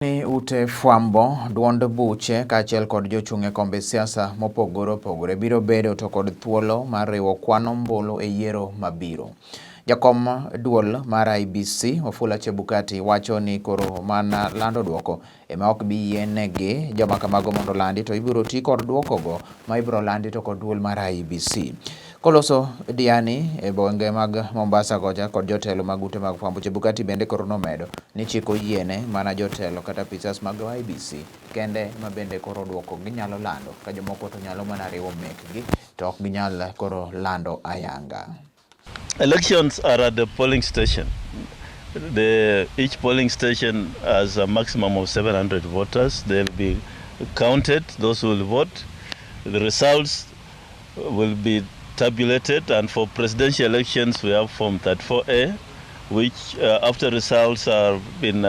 Ni ute fwambo, duond buche kaachiel kod jochung' e kombe siasa mopogore opogore biro bedo to kod thuolo mar riwo kwan ombulu e yiero mabiro. Jakom duol mar IEBC Wafula Chebukati wacho ni koro mana lando duoko ema ok bi yienegi joma kamago mondo olandi to ibiro ti kod duokogo ma ibiro landi to kod duol mar IEBC. Koloso Diani e gwenge mag Mombasa kocha kod jotelo mag ute mag fwambo Chebukati bende koro nomedo ni chik oyiene mana jotelo kata apisas mag IEBC kende ma bende koro duoko ginyalo lando ka jomoko to nyalo mana riwo mekgi to ok ginyal koro lando ayanga. Elections are at the polling station. Each polling station has a maximum of 700 voters. They'll be counted, those who will vote. The results will be tabulated, and for presidential elections, we have Form 34A, which after results are been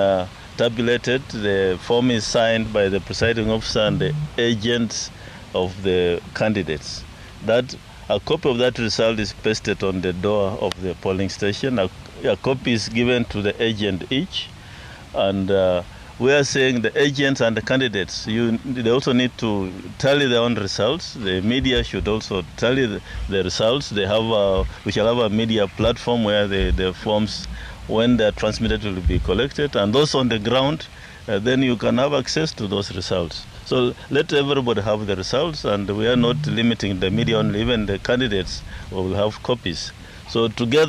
tabulated, the form is signed by the presiding officer and the agents of the candidates. That a copy of that result is pasted on the door of the polling station. A copy is given to the agent each, and we are saying the agents and the candidates, they also need to tally their own results. The media should also tally the results. We shall have a media platform where the forms, when they are transmitted, will be collected, and those on the ground, then you can have access to those results. So let everybody have the results, and we are not limiting the media only, even the candidates will have copies. So together,